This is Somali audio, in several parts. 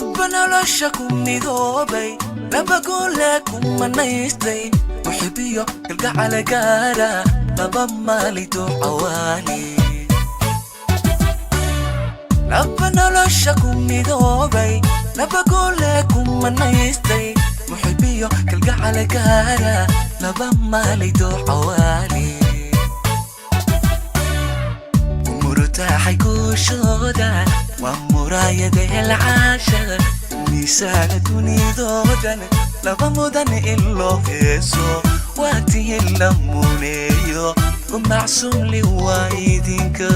Laba nolosha ku midoobay, laba guule ku manaystay, muxibiyo kalgacala gaara, laba maalido cawaali. Laba nolosha ku midoobay, laba guule ku manaystay, muxibiyo kalgacala gaara, laba maalido cawaali. Murtaaxay guushooda waa muraayada helcaashaga, miisaana dunidoodan laba mudan in loo heeso, waa tihin la muneeyo, macsuumli waa idinka.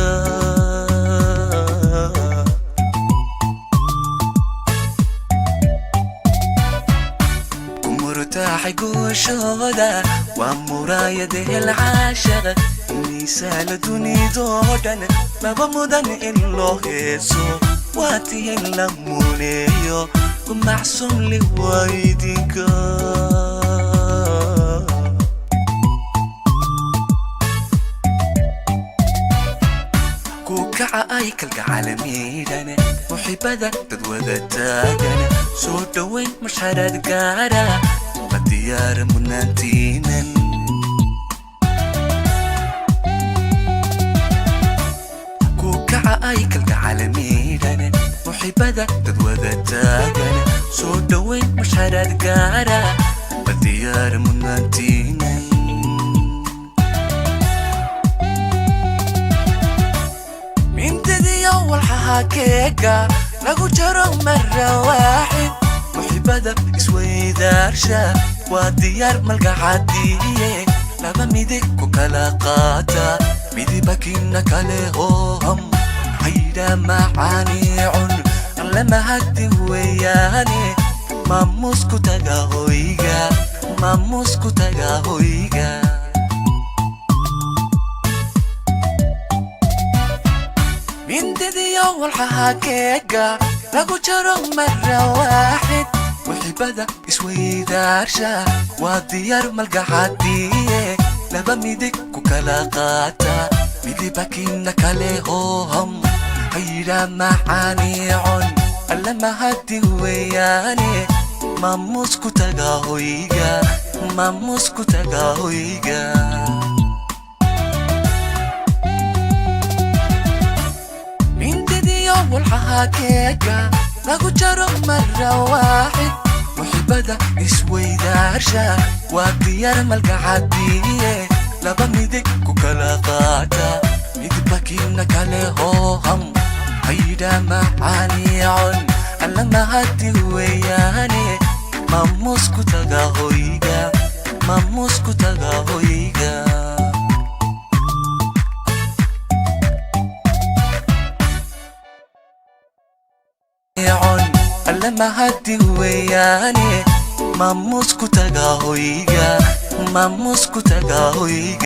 Murtaaxay guushooda waa muraayada helcaashaga, miisaana dunidoo dhan laba mudan in loo heeso, waa tihin la muneeyo, macsuumli waa idinka. Ku kaca ay kalgacalamiidhan, muxibada dad wada taagan, soo dhoweyn mashxarad gaara, ma diyaara mudnaantiinan. Ku kaca ay kalgacalamiidhan, muxibada dad wada taagan, soo dhoweyn mashxarad gaara, ma diyaara mudnaantiinan. Mintadiyo walxaha keega lagu jaro mara waaxid, muxibada isweydaarsha waa diyaar malgacadiye, laba midig ku kala qaata, midibakina kale hooham haydha macaaniicun alle mahadi weeyaane, maamuus ku taga hoyga, maamuus ku taga hoyga. Mindadiyo walxaha keega lagu jaro mara waaxid, muxibada isweydaarsha waa diyaar malgacadiye, laba midig ku kala qaata, midibakina kale hooham hayidha macaaniicon alle mahadi weeyaane, maamuus ku taga hoyga, maamuus ku taga hoyga. Mindadiyo walxaha keega lagu jaro mara waaxid, muxibada isweydaarsha waa diyaar malgacadiye, laba midig ku kala qaata, midbakina kale hooham haydha macaaniicon alla mahadi weeyaane, maamuus ku taga hoyga, maamuus ku taga hoyga. Alle mahadi weeyaane, maamuus ku taga hoyga, maamuus ku taga hoyga.